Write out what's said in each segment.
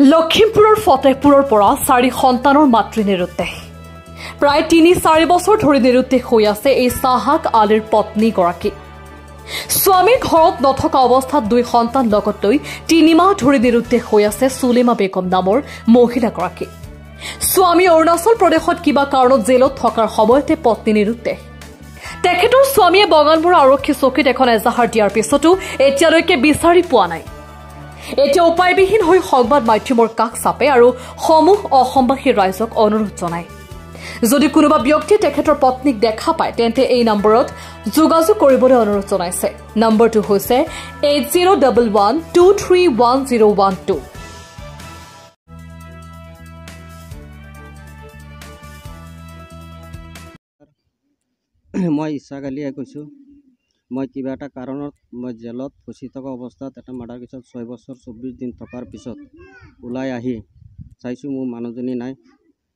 লখিমপুৰৰ ফতেহপুৰৰ পৰা চাৰি সন্তানৰ মাতৃ নিৰুদ্দেশ। প্ৰায় 3-4 বছৰ ধৰি নিৰুদ্দেশ হৈ আছে এই চাহাক আলীৰ পত্নীগৰাকী। স্বামীৰ ঘৰত নথকা অৱস্থাত দুই সন্তান লগত লৈ 3 মাহ ধৰি নিৰুদ্দেশ হৈ আছে সুলেমা বেগম নামৰ মহিলাগৰাকী। স্বামী অৰুণাচল প্ৰদেশত কিবা কাৰণত জেলত থকাৰ সময়তে পত্নী নিৰুদ্দেশ। তেখেতৰ স্বামীয়ে বঙালমৰা আৰক্ষী চকীত এখন এজাহাৰ দিয়াৰ পিছতো এতিয়ালৈকে বিচাৰি পোৱা নাই। এতিয়া উপায়বিহীন হৈ সংবাদ মাধ্যমৰ কাষ চাপে আৰু সমূহ অসমবাসী ৰাইজক অনুৰোধ জনায়, যদি কোনোবা ব্যক্তিয়ে তেখেতৰ পত্নীক দেখা পায় তেন্তে এই নম্বৰত যোগাযোগ কৰিবলৈ অনুৰোধ জনাইছে। নম্বৰটো হৈছে 8011231012। মই ইছাক আলীয়ে কৈছোঁ, মই কিবা এটা কাৰণত মই জেলত ফচি থকা অৱস্থাত এটা মাৰ্ডাৰ কেছত 6 বছৰ 24 দিন থকাৰ পিছত ওলাই আহি চাইছোঁ মোৰ মানুহজনী নাই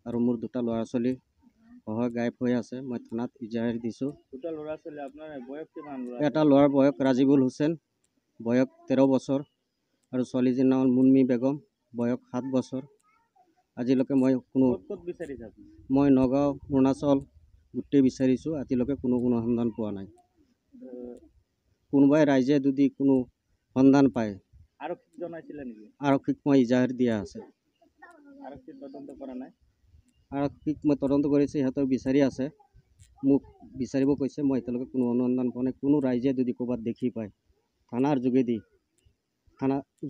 আৰু মোৰ দুটা ল'ৰা ছোৱালী সহ গায়ব হৈ আছে। মই থানাত ইজাহাৰ দিছোঁ। এটা ল'ৰাৰ বয়স ৰাজিবুল হুছেইন, বয়স 13 বছৰ, আৰু ছোৱালীজনীৰ নাম মুনমি বেগম, বয়স 7 বছৰ। আজিলৈকে মই কোনো মই নগাঁও, অৰুণাচল গোটেই বিচাৰিছোঁ, আজিলৈকে কোনো অনুসন্ধান পোৱা নাই। কোনোবাই ৰাইজে যদি কোনো সন্ধান পায়, আৰক্ষীক মই ইজাহাৰ দিয়া আছে। আৰক্ষীক মই তদন্ত কৰিছোঁ, সিহঁতে বিচাৰি আছে, মোক বিচাৰিব কৈছে। মই এতিয়ালৈকে কোনো অনুসন্ধান পোৱা নাই। কোনো ৰাইজে যদি ক'ৰবাত দেখি পায়, থানাৰ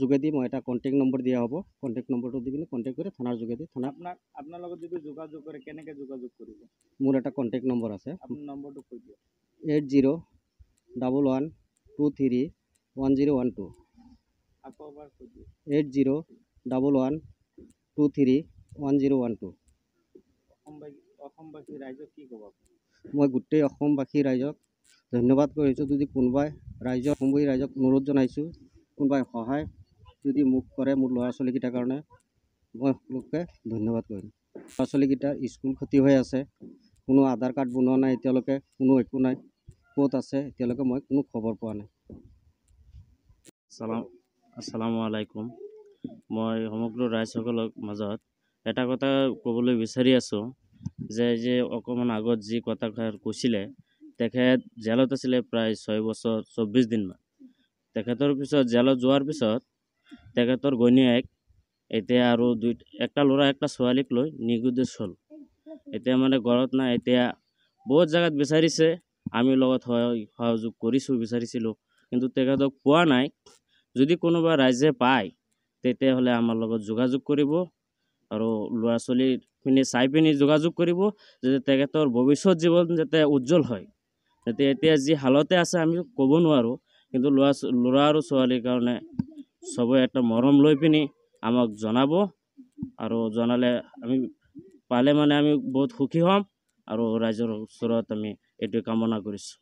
যোগেদি মই এটা কণ্টেক্ট নম্বৰ দিয়া হ'ব, কণ্টেক্ট নম্বৰটো দি পিনে কণ্টেক্ট কৰি থানাৰ যোগেদি থানা আপোনাৰ লগত যদি যোগাযোগ কৰে কেনেকৈ যোগাযোগ কৰিব? মোৰ এটা কণ্টেক্ট নম্বৰ আছে, আপোনাৰ নম্বৰটো কৈ দিয়ক। 8011231012। আকৌ এবাৰ কৈ দিয়ক। 8011231012। অসমবাসী ৰাইজক কি ক'ব? মই গোটেই অসমবাসী ৰাইজক ধন্যবাদ কৰিছোঁ। যদি কোনোবাই ৰাইজক, অসমবাসী ৰাইজক অনুৰোধ জনাইছোঁ, কোনোবাই সহায় যদি মোক কৰে মোৰ ল'ৰা ছোৱালীকেইটাৰ কাৰণে, মই সকলোকে ধন্যবাদ কৰিম। ল'ৰা ছোৱালীকেইটাৰ স্কুল ক্ষতি হৈ আছে, কোনো আধাৰ কাৰ্ড বনোৱা নাই এতিয়ালৈকে, কোনো একো নাই, ক'ত আছে এতিয়ালৈকে মই কোনো খবৰ পোৱা নাই। আসসালামু আলাইকুম। মই সমগ্ৰ ৰাইজসকলৰ মাজত এটা কথা ক'বলৈ বিচাৰি আছোঁ যে অকণমান আগত যি কথাষাৰ কৈছিলে, তেখেত জেলত আছিলে প্ৰায় 6 বছৰ 24 দিনমান। তেখেতৰ পিছত জেলত যোৱাৰ পিছত তেখেতৰ ঘৈণীয়েক এতিয়া আৰু একটা ল'ৰা একটা ছোৱালীক লৈ নিৰুদ্দেশ হ'ল। এতিয়া মানে ঘৰত নাই। এতিয়া বহুত জেগাত বিচাৰিছে, আমি লগত সহযোগ কৰিছোঁ, বিচাৰিছিলোঁ, কিন্তু তেখেতক পোৱা নাই। যদি কোনোবা ৰাইজে পায় তেতিয়াহ'লে আমাৰ লগত যোগাযোগ কৰিব আৰু ল'ৰা ছোৱালীখিনি চাই পিনি যোগাযোগ কৰিব, যাতে তেখেতৰ ভৱিষ্যত জীৱন যাতে উজ্জ্বল হয়। যাতে এতিয়া যি হালতে আছে আমি ক'ব নোৱাৰোঁ, কিন্তু ল'ৰা আৰু ছোৱালীৰ কাৰণে চবে এটা মৰম লৈ পিনি আমাক জনাব, আৰু জনালে আমি পালে মানে আমি বহুত সুখী হ'ম আৰু ৰাইজৰ ওচৰত আমি এইটোৱে কামনা কৰিছোঁ।